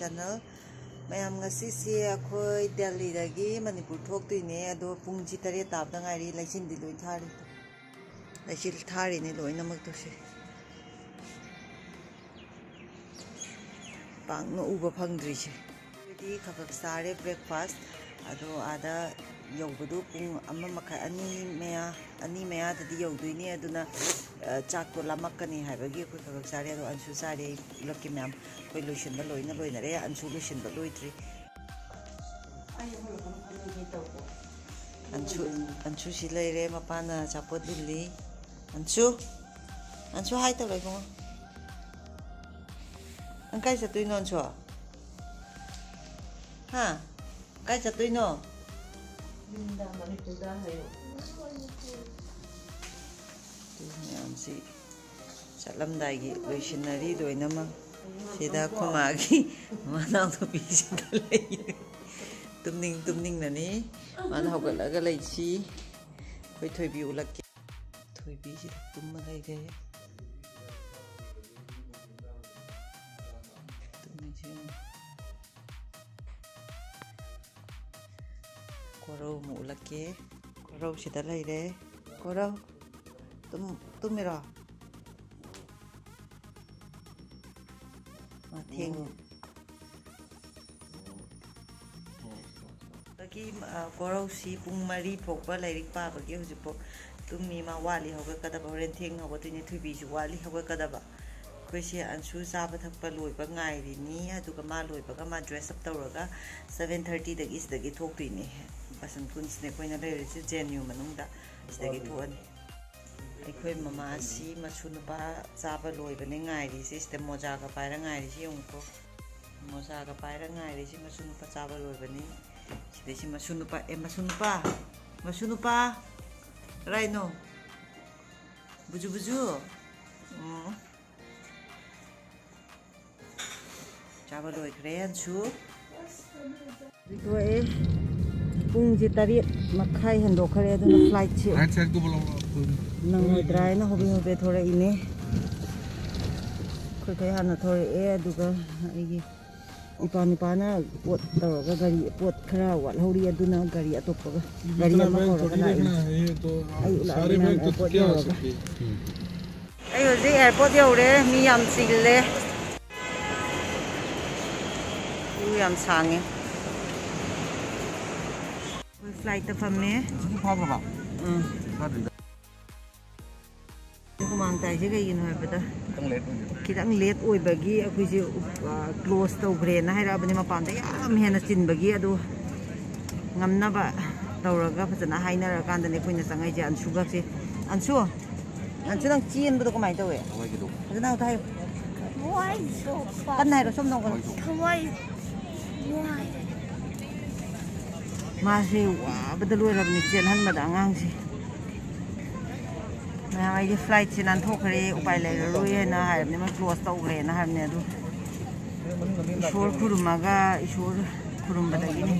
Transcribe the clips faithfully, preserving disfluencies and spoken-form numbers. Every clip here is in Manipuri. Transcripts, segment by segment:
Channel꯫ ꯃꯌꯥꯝ, ꯉꯁꯤꯁꯦ ꯑꯩꯈꯣꯏ ꯗꯦꯜꯂꯤꯗꯒꯤ ꯃꯅꯤꯄꯨꯔ ꯊꯣꯛꯇꯣꯏꯅꯦ, ꯑꯗꯣ ꯄꯨꯡꯁꯤ ꯇꯔꯦꯠ ꯇꯥꯕꯗ ꯉꯥꯏꯔꯤ꯫ ꯂꯩꯆꯤꯟꯗꯤ ꯂꯣꯏ ꯊꯥꯔꯤ, ꯂꯩꯆꯤꯜ ꯊꯥꯔꯤꯅꯦ ꯂꯣꯏꯅꯃꯛꯇꯨꯁꯦ꯫ ꯄꯥꯛꯅ ꯎꯕ ꯐꯪꯗ꯭ꯔꯤꯁꯦ꯫ ꯑꯩꯈꯣꯏꯗꯤ ꯈꯔ ꯈꯔ ꯆꯥꯔꯦ breakfast꯫ ꯑꯗꯣ ꯑꯥꯗ ꯌꯧꯕꯗꯨ ꯄꯨꯡ ꯑꯃ ꯃꯈꯥꯏ, ꯑꯅꯤ ꯃꯌꯥ, ꯑꯅꯤ ꯃꯌꯥꯗꯗꯤ ꯌꯧꯗꯣꯏꯅꯤ꯫ ꯑꯗꯨꯅ, ꯑ, ꯆꯥꯛꯇꯣ ꯂꯥꯝꯃꯛꯀꯅꯤ ꯍꯥꯏꯕꯒꯤ ꯑꯩꯈꯣꯏ ꯈꯔ ꯈꯔ ꯆꯥꯔꯦ꯫ ꯑꯗꯣ ꯑꯟꯁꯨ ꯆꯥꯔꯦ, ꯑꯩ ꯄꯨꯂꯞꯀꯤ ꯃꯌꯥꯝ꯫ ꯑꯩꯈꯣꯏ ꯂꯣꯏꯁꯤꯟꯕ ꯂꯣꯏꯅ ꯂꯣꯏꯅꯔꯦ, ꯑꯟꯁꯨ ꯂꯣꯏꯁꯤꯟꯕ ꯂꯣꯏꯗ꯭ꯔꯤ꯫ ꯑꯟꯁꯨ, ꯑꯟꯁꯨ ꯁꯤ ꯂꯩꯔꯦ, ꯃꯄꯥꯅ ꯑꯆꯥꯄꯣꯠ ꯏꯜꯂꯤ꯫ ꯑꯟꯁꯨ, ꯑꯟꯁꯨ ꯍꯥꯏ ꯇꯧꯔꯣ ꯏꯕꯨꯡꯉꯣ꯫ ꯅꯪ ꯀꯥꯏ ꯆꯠꯇꯣꯏꯅꯣ, ꯑꯟꯁꯨ? ꯍꯥ? ꯀꯥꯏ ꯆꯠꯇꯣꯏꯅꯣ? ꯌꯨꯝꯗ, ꯃꯅꯤꯄꯨꯔꯗ ꯍꯥꯏꯌꯣ꯫ ꯑꯗꯨ ꯃꯌꯥꯝꯁꯤ ꯆꯠꯂꯝꯗꯥꯏꯒꯤ ꯂꯣꯏꯁꯤꯟꯅꯔꯤ ꯂꯣꯏꯅꯃꯛ꯫ ꯁꯤꯗ ꯑꯩꯈꯣꯏ ꯃꯥꯒꯤ ꯃꯅꯥꯎꯅꯨꯄꯤꯁꯤꯗ ꯂꯩ꯫ ꯇꯨꯝꯅꯤꯡ ꯇꯨꯝꯅꯤꯡꯅꯅꯤ ꯃꯥꯅ ꯍꯧꯒꯠꯂꯒ ꯂꯩꯁꯤ꯫ ꯑꯩꯈꯣꯏ ꯊꯣꯏꯕꯤ ꯎꯠꯂꯛꯀꯦ꯫ ꯊꯣꯏꯕꯤꯁꯤꯗ ꯇꯨꯝꯃ ꯂꯩꯔꯦ꯫ ꯇꯨꯝꯃꯤꯁꯤ ꯌꯦꯡꯉꯨ꯫ ꯀꯣꯔꯧ ꯑꯃꯨꯛ ꯎꯠꯂꯛꯀꯦ꯫ ꯀꯣꯔꯧꯁꯤꯗ ꯂꯩꯔꯦ꯫ ꯀꯣꯔꯧ, ꯇꯨꯝ-, ꯇꯨꯝꯃꯤꯔꯣ? ꯃꯥ ꯊꯦꯡ-, ꯑꯗꯒꯤ, ꯑ, ꯀꯣꯔꯧꯁꯤ ꯄꯨꯡ ꯃꯔꯤ ꯐꯥꯎꯕ ꯂꯥꯏꯔꯤꯛ ꯄꯥꯕꯒꯤ ꯍꯧꯖꯤꯛꯐꯥꯎ ꯇꯨꯝꯃꯤ꯫ ꯃꯥ ꯋꯥꯠꯂꯤ ꯍꯧꯒꯠꯀꯗꯕ, ꯍꯣꯔꯦꯟ ꯊꯦꯡꯅ ꯍꯧꯒꯠꯇꯣꯏꯅꯦ꯫ ꯊꯣꯏꯕꯤꯁꯨ ꯋꯥꯠꯂꯤ ꯍꯧꯒꯠꯀꯗꯕ꯫ ꯑꯩꯈꯣꯏꯁꯦ ꯑꯟꯁꯨ ꯆꯥꯕ ꯊꯛꯄ ꯂꯣꯏꯕ ꯉꯥꯏꯔꯤꯅꯤ꯫ ꯑꯗꯨꯒ ꯃꯥ ꯂꯣꯏꯕꯒ ꯃꯥ dress up ꯇꯧꯔꯒ seven thirty ꯗꯒꯤ ꯁꯤꯗꯒꯤ ꯊꯣꯛꯇꯣꯏꯅꯦ꯫ ꯕꯁꯟ ꯀꯨꯟꯁꯅꯦ ꯑꯩꯈꯣꯏꯅ ꯂꯩꯔꯤꯁꯦ, J N U ꯃꯅꯨꯡꯗ꯫ ꯁꯤꯗꯒꯤ ꯊꯣꯛꯑꯅꯤ꯫ ꯑꯩꯈꯣꯏ ꯃꯃꯥꯁꯤ ꯃꯁꯨ ꯅꯨꯄꯥ ꯆꯥꯕ ꯂꯣꯏꯕꯅꯦ ꯉꯥꯏꯔꯤꯁꯦ꯫ ꯁꯤꯗ ꯃꯣꯖꯥꯒ ꯄꯥꯏꯔ ꯉꯥꯏꯔꯤꯁꯤ ꯌꯦꯡꯉꯨꯀꯣ꯫ ꯃꯣꯖꯥꯒ ꯄꯥꯏꯔ ꯉꯥꯏꯔꯤꯁꯤ ꯃꯁꯨ ꯅꯨꯄꯥ ꯆꯥꯕ ꯂꯣꯏꯕꯅꯤ꯫ ꯁꯤꯗꯩꯁꯤ ꯃꯁꯨ ꯅꯨꯄꯥ, ꯑꯦ, ꯃꯁꯨ ꯅꯨꯄꯥ, ꯃꯁꯨ ꯅꯨꯄꯥ, ꯀꯗꯥꯏꯅꯣ? ꯕꯨꯖꯨ, ꯕꯨꯖꯨ꯫ ꯎꯝ꯫ ꯆꯥꯕ ꯂꯣꯏꯈ꯭ꯔꯦ ꯑꯟꯁꯨ꯫ ꯊꯣꯛꯑꯦ꯫ ꯄꯨꯡꯁꯦ ꯇꯔꯦꯠ ꯃꯈꯥꯏ ꯍꯦꯟꯗꯣꯛꯈ꯭ꯔꯦ, ꯑꯗꯨꯅ flightꯁꯦ ꯅꯪꯉꯣꯏꯗ꯭ꯔꯥ ꯍꯥꯏꯅ ꯍꯣꯕꯦ ꯍꯣꯕꯦ ꯊꯣꯔꯛꯏꯅꯦ꯫ ꯑꯩꯈꯣꯏ ꯊꯣꯏ ꯍꯥꯟꯅ ꯊꯣꯔꯛꯑꯦ, ꯑꯗꯨꯒ ꯑꯩꯒꯤ ꯏꯄꯥ ꯅꯨꯄꯥꯅ ꯄꯣꯠ ꯇꯧꯔꯒ ꯒꯥꯔꯤ, ꯄꯣꯠ ꯈꯔ ꯋꯥꯠꯍꯧꯔꯤ, ꯑꯗꯨꯅ ꯒꯥꯔꯤ ꯑꯇꯣꯞꯄꯒ, ꯒꯥꯔꯤ ꯑꯃ ꯀꯧꯔꯒ ꯂꯥꯛꯏ꯫ ꯑꯩ ꯎꯠꯂꯛꯑꯒꯦ ꯅꯪ ꯑꯦꯌꯥꯔꯄꯣꯔꯠ ꯌꯧꯔꯒ꯫ ꯑꯩ ꯍꯧꯖꯤꯛ ꯑꯦꯌꯥꯔꯄꯣꯔꯠ ꯌꯧꯔꯦ꯫ ꯃꯤ ꯌꯥꯝ ꯆꯤꯜꯂꯦ꯫ ꯀ꯭ꯌꯨ ꯌꯥꯝ ꯁꯥꯡꯉꯦ꯫ ꯑꯩꯈꯣꯏ ꯐ꯭ꯂꯥꯏꯠꯇ ꯐꯝꯃꯦ꯫ ꯎꯝ꯫ ꯍꯨꯃꯥꯡ ꯇꯥꯏꯁꯦ ꯀꯩꯒꯤꯅꯣ ꯍꯥꯏꯕꯗ, ꯈꯤꯇꯪ ꯂꯦꯠ ꯑꯣꯏꯕꯒꯤ ꯑꯩꯈꯣꯏꯁꯦ, ꯑ, ꯀ꯭ꯂꯣꯁ ꯇꯧꯈ꯭ꯔꯦꯅ ꯍꯥꯏꯔꯛꯑꯕꯅꯤ, ꯃꯄꯥꯟꯗ ꯌꯥꯝ ꯍꯦꯟꯅ ꯆꯤꯟꯕꯒꯤ꯫ ꯑꯗꯨ ꯉꯝꯅꯕ ꯇꯧꯔꯒ ꯐꯖꯅ ꯍꯥꯏꯅꯔꯀꯥꯟꯗꯅꯦ ꯑꯩꯈꯣꯏꯅ ꯆꯪꯉꯛꯏꯁꯦ꯫ ꯑꯟꯁꯨꯒꯁꯦ, ꯑꯟꯁꯨ, ꯑꯟꯁꯨ, ꯅꯪ ꯆꯦꯟꯕꯗꯣ ꯀꯃꯥꯏꯅ ꯇꯧꯋꯦ? ꯐꯖꯅ ꯑꯝꯇ ꯍꯥꯏꯌꯨ꯫ ꯀꯟꯅ ꯍꯥꯏꯔꯣ, ꯁꯣꯝꯗ ꯑꯃꯨꯛ ꯀꯟꯅ꯫ ꯃꯥꯁꯦ ꯋꯥꯕꯗ ꯂꯣꯏꯔꯕꯅꯤ ꯆꯦꯜꯍꯟꯕꯗ ꯑꯉꯥꯡꯁꯦ꯫ ꯃꯌꯥꯝ, ꯑꯩꯗꯤ ꯐ꯭ꯂꯥꯏꯠꯁꯦ ꯅꯥꯟꯊꯣꯛꯈ꯭ꯔꯦ, ꯎꯄꯥꯏ ꯂꯩꯔꯔꯣꯏ ꯍꯥꯏꯅ ꯍꯥꯏꯕꯅꯤ, ꯃꯣꯏ ꯀ꯭ꯂꯣꯁ ꯇꯧꯈ꯭ꯔꯦꯅ ꯍꯥꯏꯕꯅꯤ꯫ ꯑꯗꯨ ꯏꯁꯣꯔ ꯈꯨꯔꯨꯝꯃꯒ, ꯏꯁꯣꯔ ꯈꯨꯔꯨꯝꯕꯗꯒꯤꯅꯤ꯫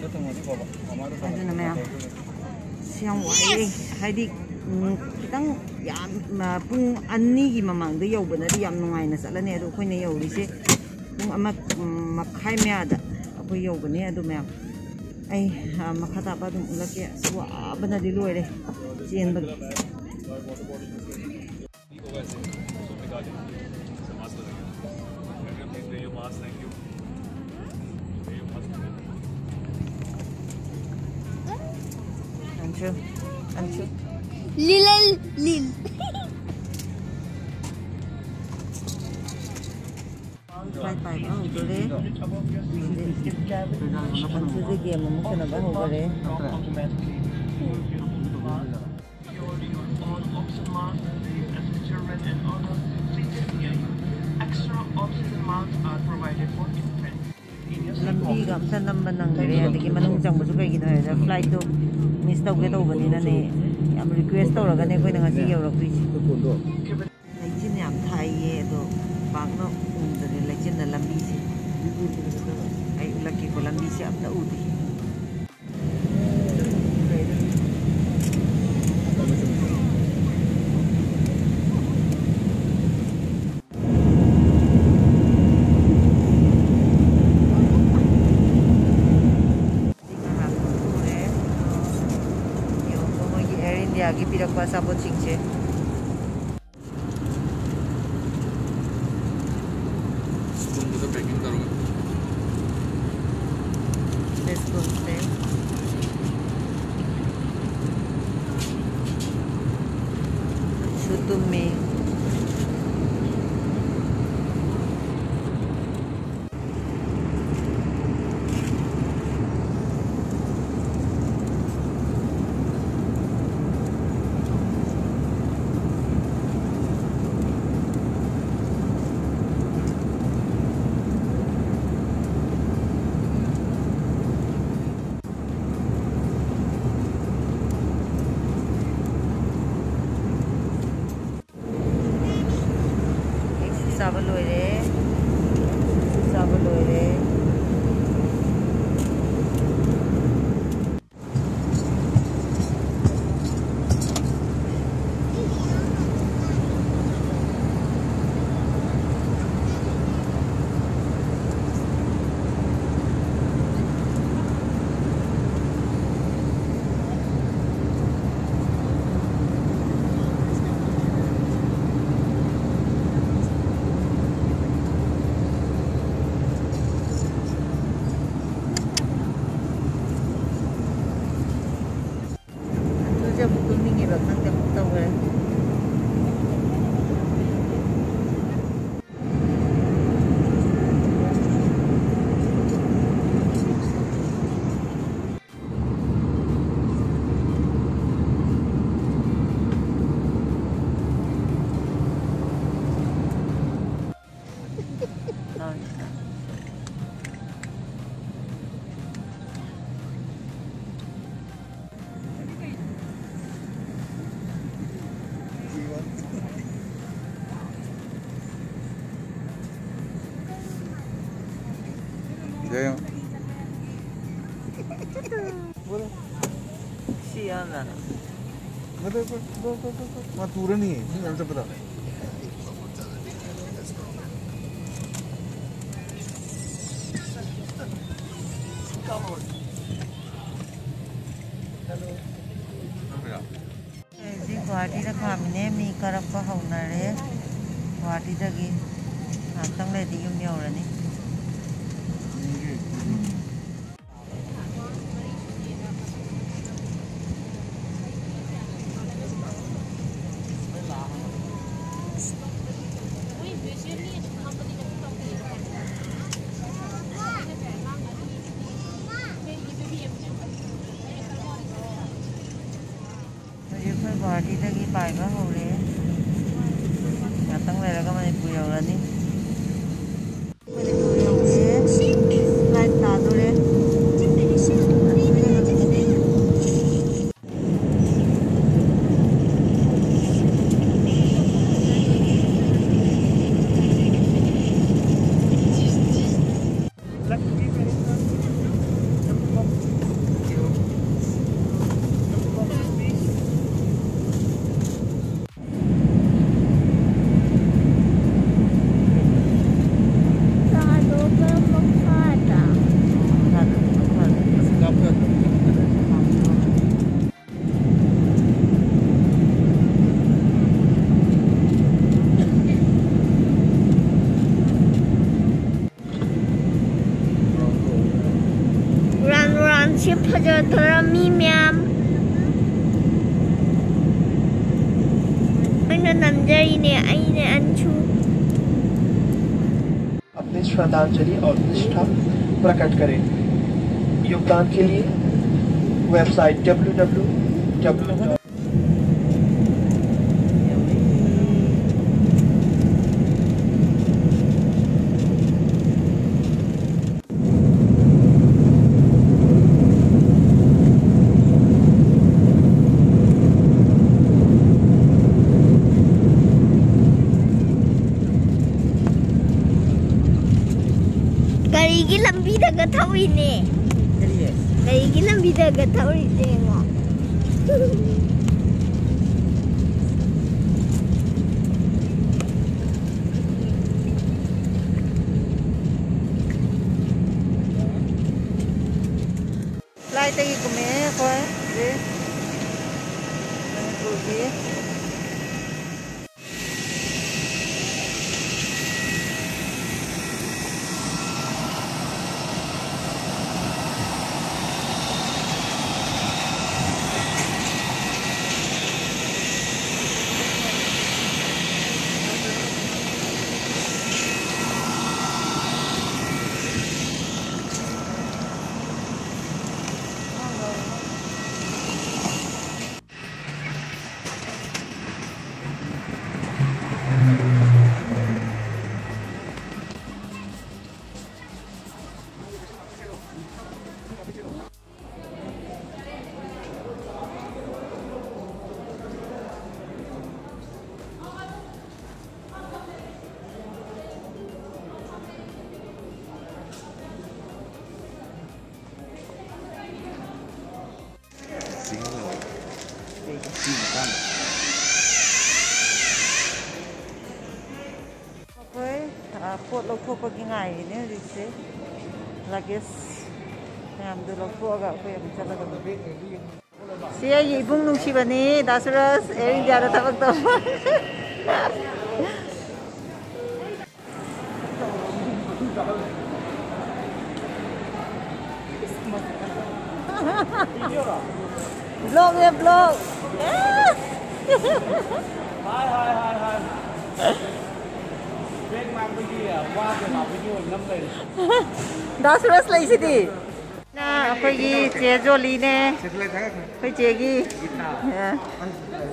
ꯑꯗꯨꯅ ꯃꯌꯥꯝ, ꯁꯤ ꯌꯥꯝ ꯋꯥꯏꯌꯦ꯫ ꯍꯥꯏꯗꯤ, ꯎꯝ, ꯈꯤꯇꯪ ꯌꯥꯝ, ꯃ, ꯄꯨꯡ ꯑꯅꯤꯒꯤ ꯃꯃꯥꯡꯗ ꯌꯧꯕꯅꯗꯤ ꯌꯥꯝ ꯅꯨꯡꯉꯥꯏꯅ ꯆꯠꯂꯅꯤ꯫ ꯑꯗꯣ ꯑꯩꯈꯣꯏꯅ ꯌꯧꯔꯤꯁꯦ ꯄꯨꯡ ꯑꯃ, ꯎꯝ, ꯃꯈꯥꯏ ꯃꯌꯥꯗ ꯑꯩꯈꯣꯏ ꯌꯧꯒꯅꯤ꯫ ꯑꯗꯨ ꯃꯌꯥꯝ, ꯑꯩ, ꯑ, ꯃꯈꯥ ꯇꯥꯕ ꯑꯗꯨꯝ ꯎꯠꯂꯛꯀꯦ꯫ ꯑꯁ, ꯋꯥꯕꯅꯗꯤ ꯂꯣꯏꯔꯦ ꯆꯦꯟꯕꯒꯤ꯫ ꯑꯟꯁꯨ, ꯑꯟꯁꯨ꯫ ꯂꯤꯂꯜ ꯂꯤꯜ꯫ ꯐ꯭ꯂꯥꯏꯠ ꯄꯥꯏꯕ ꯍꯧꯗꯣꯔꯦ꯫ ꯑꯟꯁꯨꯁꯦ ꯒꯦꯝ ꯑꯃꯨꯛ ꯁꯥꯟꯅꯕ ꯍꯧꯈꯔꯦ꯫ All oxygen masks, please, as children and adults, please, extra oxygen masks are provided for infants. ꯂꯝꯕꯤꯒ ꯑꯝꯇ ꯅꯝꯕ ꯅꯪꯗ꯭ꯔꯦ꯫ ꯑꯗꯒꯤ ꯃꯅꯨꯡ ꯆꯪꯕꯁꯨ ꯀꯩꯒꯤꯅꯣ ꯍꯥꯏꯕꯗ ꯐ꯭ꯂꯥꯏꯠꯇꯣ ꯃꯤꯁ ꯇꯧꯒꯦ ꯇꯧꯕꯅꯤꯅꯅꯦ, ꯌꯥꯝ ꯔꯤꯀ꯭ꯋꯦꯁ ꯇꯧꯔꯒꯅꯦ ꯑꯩꯈꯣꯏꯅ ꯉꯁꯤ ꯌꯧꯔꯛꯇꯣꯏꯁꯦ꯫ ꯂꯩꯆꯤꯟ ꯌꯥꯝ ꯊꯥꯏꯌꯦ, ꯑꯗꯣ ꯄꯥꯛꯅ ꯎꯗ꯭ꯔꯦ ꯂꯩꯆꯤꯟꯅ ꯂꯝꯕꯤꯁꯦ꯫ ꯑꯩ ꯎꯠꯂꯛꯀꯦꯀꯣ, ꯂꯝꯕꯤꯁꯦ ꯑꯝꯇ ꯎꯗꯦ꯫ ꯑꯆꯥꯄꯣꯠꯁꯤꯡꯁꯦ꯫ ꯇꯨꯝꯕꯗ packing ꯇꯧꯔꯒ꯫ ꯕꯤꯁꯀꯨꯠꯁꯦ꯫ ꯁꯨ ꯇꯨꯝꯃꯤ꯫ ꯀꯦꯛꯁꯨ ꯆꯥꯕ ꯂꯣꯏꯔꯦ꯫ ꯆꯥꯕ ꯂꯣꯏꯔꯦ꯫ ꯑꯗꯨꯁꯦ ꯑꯃꯨꯛ ꯇꯨꯝꯅꯤꯡꯉꯦꯕ, ꯈꯪꯗꯦ, ꯑꯃꯨꯛ ꯇꯧꯈ꯭ꯔꯦ꯫ ꯁꯤ ꯌꯥꯝꯅ ꯃꯥ ꯇꯨꯔꯅꯤ, ꯃꯤ ꯃꯌꯥꯝ ꯆꯠꯄꯗ꯫ ꯂꯥꯛꯑꯝꯃꯤꯅꯦ, ꯃꯤ ꯀꯥꯔꯛꯄ ꯍꯧꯅꯔꯦ ꯒꯨꯍꯥꯇꯤꯗꯒꯤ꯫ ꯉꯥꯏꯍꯥꯛꯇꯪ ꯂꯩꯔꯗꯤ ꯌꯨꯝ ꯌꯧꯔꯅꯤ꯫ ꯍꯧꯖꯤꯛ ꯑꯩꯈꯣꯏ ꯒꯨꯍꯥꯇꯤꯗꯒꯤ ꯄꯥꯏꯕ ꯍꯧꯔꯦ꯫ ꯉꯥꯛꯇꯪ ꯂꯩꯔꯒ ꯃꯅꯤꯄꯨꯔ ꯌꯧꯔꯅꯤ꯫ ꯃꯅꯤꯄꯨꯔ ꯌꯧꯔꯦ꯫ ꯐ꯭ꯂꯥꯏꯠ ꯇꯥꯗꯣꯔꯦ꯫ ꯆꯥꯗꯣ ꯀꯔꯝꯕ ꯐꯥꯗ? ꯎꯔꯥꯟ ꯎꯔꯥꯟꯁꯤ ꯐꯖꯗ꯭ꯔꯥ ꯃꯤ ꯃꯌꯥꯝ? ꯑꯩꯅ ꯅꯝꯖꯔꯤꯅꯦ, ꯑꯩꯅꯦ ꯑꯟꯁꯨ꯫ अपनी श्रद्धांजलि और निष्ठा प्रकट करें। योगदान के लिए website W W W dot ꯀꯔꯤꯒꯤ ꯂꯝꯕꯤꯗꯒ ꯊꯧꯔꯤꯅꯦ? ꯀꯔꯤꯌꯦ? ꯀꯔꯤꯒꯤ ꯂꯝꯕꯤꯗꯒ ꯊꯧꯔꯤꯁꯦ ꯌꯦꯡꯉꯣ꯫ ꯐ꯭ꯂꯥꯏꯠꯇꯒꯤ ꯀꯨꯝꯃꯛꯑꯦ ꯑꯩꯈꯣꯏ ꯍꯧꯖꯤꯛ ꯃꯅꯤꯄꯨꯔꯒꯤ꯫ ꯄꯣꯠ ꯂꯧꯊꯣꯛꯄꯒꯤ ꯉꯥꯏꯔꯤꯅꯦ ꯍꯧꯖꯤꯛꯁꯦ꯫ ꯂꯒꯦꯖ ꯃꯌꯥꯝꯗꯣ ꯂꯧꯊꯣꯛꯑꯒ ꯑꯩꯈꯣꯏ ꯑꯃꯨꯛ ꯆꯠꯂꯒ ꯁꯤ ꯑꯩꯒꯤ ꯏꯕꯨꯡ ꯅꯨꯡꯁꯤꯕꯅꯤ, ꯗꯥ ꯁꯨꯔꯖ, ꯑꯦꯌꯔ ꯏꯟꯗꯤꯌꯥꯗ ꯊꯕꯛ ꯇꯧꯕ꯫ ꯕ꯭ꯂꯣꯛꯅꯦ, ꯕ꯭ꯂꯣꯛ꯫ ꯍꯥꯏ, ꯍꯥꯏ, ꯍꯥꯏ, ꯍꯥꯏ꯫ ꯕ꯭ꯔꯦꯛ ꯃꯥꯡꯕꯒꯤ ꯋꯥꯗꯦ ꯃꯥ ꯚꯤꯗꯤꯑꯣ ꯑꯣꯏꯅ ꯅꯝ ꯂꯩꯔꯦ꯫ ꯗꯥ ꯁꯨꯔꯖ ꯂꯩꯁꯤꯗꯤ꯫ ꯑꯩꯈꯣꯏꯒꯤ ꯆꯦ ꯖꯣꯂꯤꯅꯦ, ꯑꯩꯈꯣꯏ ꯆꯦꯒꯤ꯫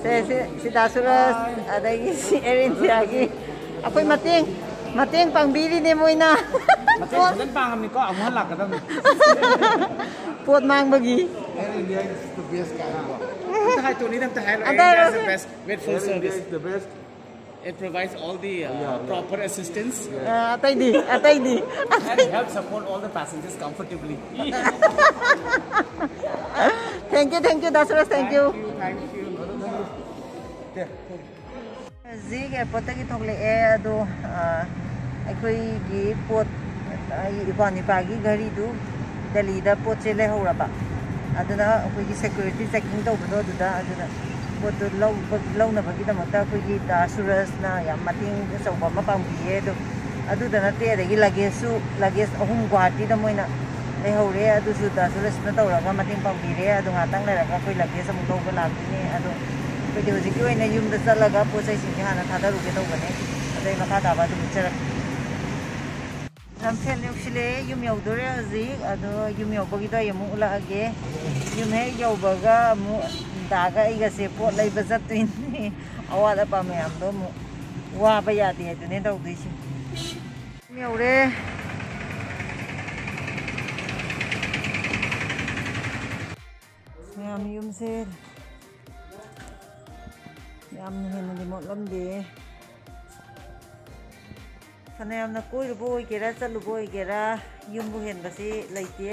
ꯁꯦ, ꯁꯤ, ꯁꯤ ꯗꯥ ꯁꯨꯔꯖ, ꯑꯗꯒꯤ ꯁꯤ ꯑꯦꯌꯔ ꯏꯟꯗꯤꯌꯥꯒꯤ꯫ ꯑꯩꯈꯣꯏ ꯃꯇꯦꯡ, ꯃꯇꯦꯡ ꯄꯥꯡꯕꯤꯔꯤꯅꯦ ꯃꯣꯏꯅ꯫ ꯃꯇꯦꯡ ꯐꯖꯅ ꯄꯥꯡꯉꯝꯅꯤꯀꯣ, ꯑꯃꯨꯛ ꯍꯟ ꯂꯥꯛꯀꯗꯕꯅꯤ꯫ ꯄꯣꯠ ꯃꯥꯡꯕꯒꯤ꯫ Air India is the best ꯀꯥꯏꯅꯀꯣ꯫ ꯑꯝꯇ ꯍꯥꯏ, ꯇꯣꯅꯤꯗ ꯑꯝꯇ ꯍꯥꯏꯔꯣ, ꯑꯝꯇ Air India is ꯍꯥꯏꯔꯣꯁꯦ꯫ The best. Wait for Air India service. Is the best. It provides all the, uh, yeah, yeah, proper assistance. ꯑ, ꯑꯇꯩꯗꯤ, ꯑꯇꯩꯗꯤ꯫ And help support all the passengers comfortably. Thank you, thank you, the Suraj, thank you. Thank you, thank you. ꯍꯧꯖꯤꯛ ꯑꯦꯌꯔꯄꯣꯔꯠꯇꯒꯤ ꯊꯣꯛꯂꯛꯑꯦ, ꯑꯗꯣ, ꯑ, ꯑꯩꯈꯣꯏꯒꯤ ꯄꯣꯠ, ꯑꯩꯒꯤ ꯏꯄ꯭ꯋꯥ ꯅꯤꯄꯥꯒꯤ ꯘꯔꯤꯗꯨ ꯗꯦꯜꯂꯤꯗ ꯄꯣꯠꯁꯦ ꯂꯩꯍꯧꯔꯕ꯫ ꯑꯗꯨꯅ ꯑꯩꯈꯣꯏꯒꯤ ꯁꯦꯀ꯭ꯌꯨꯔꯤꯇꯤ ꯆꯦꯀꯤꯡ ꯇꯧꯕꯗꯣ ꯑꯗꯨꯗ, ꯑꯗꯨꯅ ꯄꯣꯠꯇꯨ ꯂꯧꯕ-, ꯂꯧꯅꯕꯒꯤꯗꯃꯛꯇ ꯑꯩꯈꯣꯏꯒꯤ ꯗꯥ ꯁꯨꯔꯖꯅ ꯌꯥꯝ ꯃꯇꯦꯡ ꯑꯆꯧꯕ ꯑꯃ ꯄꯥꯡꯕꯤꯌꯦ꯫ ꯑꯗꯣ ꯑꯗꯨꯗ ꯅꯠꯇꯦ, ꯑꯗꯒꯤ ꯂꯒꯦꯖꯁꯨ, ꯂꯒꯦꯖ ꯑꯍꯨꯝ ꯒꯨꯋꯥꯍꯥꯇꯤꯗ ꯃꯣꯏꯅ ꯂꯩꯍꯧꯔꯦ, ꯑꯗꯨꯁꯨ ꯗꯥ ꯁꯨꯔꯖꯅ ꯇꯧꯔꯒ ꯃꯇꯦꯡ ꯄꯥꯡꯕꯤꯔꯦ꯫ ꯑꯗꯣ ꯉꯥꯏꯍꯥꯛꯇꯪ ꯂꯩꯔꯒ ꯑꯩꯈꯣꯏ ꯂꯒꯦꯖ ꯑꯃꯨꯛ ꯂꯧꯕ ꯂꯥꯛꯇꯣꯏꯅꯦ꯫ ꯑꯗꯣ ꯑꯩꯈꯣꯏꯗꯤ ꯍꯧꯖꯤꯛꯀꯤ ꯑꯣꯏꯅ ꯌꯨꯝꯗ ꯆꯠꯂꯒ ꯄꯣꯠ ꯆꯩꯁꯤꯡꯁꯦ ꯍꯥꯟꯅ ꯊꯥꯗꯔꯨꯒꯦ ꯇꯧꯕꯅꯦ, ꯑꯗꯩ ꯃꯈꯥ ꯇꯥꯕ ꯑꯗꯨꯝ ꯎꯠꯆꯔꯛꯀꯦ꯫ ꯂꯝꯐꯦꯜ ꯌꯧꯁꯤꯜꯂꯛꯑꯦ, ꯌꯨꯝ ꯌꯧꯗꯣꯔꯦ ꯍꯧꯖꯤꯛ꯫ ꯑꯗꯣ ꯌꯨꯝ ꯌꯧꯕꯒꯤꯗꯣ ꯑꯩ ꯑꯃꯨꯛ ꯎꯠꯂꯛꯑꯒꯦ꯫ ꯌꯨꯝ ꯍꯦꯛ ꯌꯧꯕꯒ ꯑꯃꯨꯛ ꯗꯥꯒ ꯑꯩꯒꯁꯦ ꯄꯣꯠ ꯂꯩꯕ ꯆꯠꯇꯣꯏꯅꯤ꯫ ꯑꯋꯥꯠ ꯑꯄꯥ ꯃꯌꯥꯝꯗꯣ ꯑꯃꯨꯛ ꯋꯥꯕ ꯌꯥꯗꯦ ꯑꯗꯨꯅꯦ ꯇꯧꯗꯣꯏꯁꯦ꯫ ꯌꯨꯝ ꯌꯧꯔꯦ꯫ ꯃꯌꯥꯝ ꯌꯨꯝꯁꯦ ꯌꯥꯝꯅ ꯍꯦꯟꯅꯗꯤ ꯃꯣꯠꯂꯝꯗꯦ꯫ ꯐꯅꯌꯥꯝꯅ ꯀꯣꯏꯔꯨꯕ ꯑꯣꯏꯒꯦꯔꯥ, ꯆꯠꯂꯨꯕ ꯑꯣꯏꯒꯦꯔꯥ, ꯌꯨꯝꯕꯨ ꯍꯦꯟꯕꯁꯤ ꯂꯩꯇꯦ꯫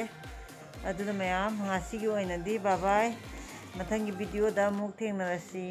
ꯑꯗꯨꯅ ꯃꯌꯥꯝ, ꯉꯁꯤꯒꯤ ꯑꯣꯏꯅꯗꯤ bye bye꯫ ꯃꯊꯪꯒꯤ ꯚꯤꯗꯤꯑꯣꯗ ꯑꯃꯨꯛ ꯊꯦꯡꯅꯔꯁꯤ꯫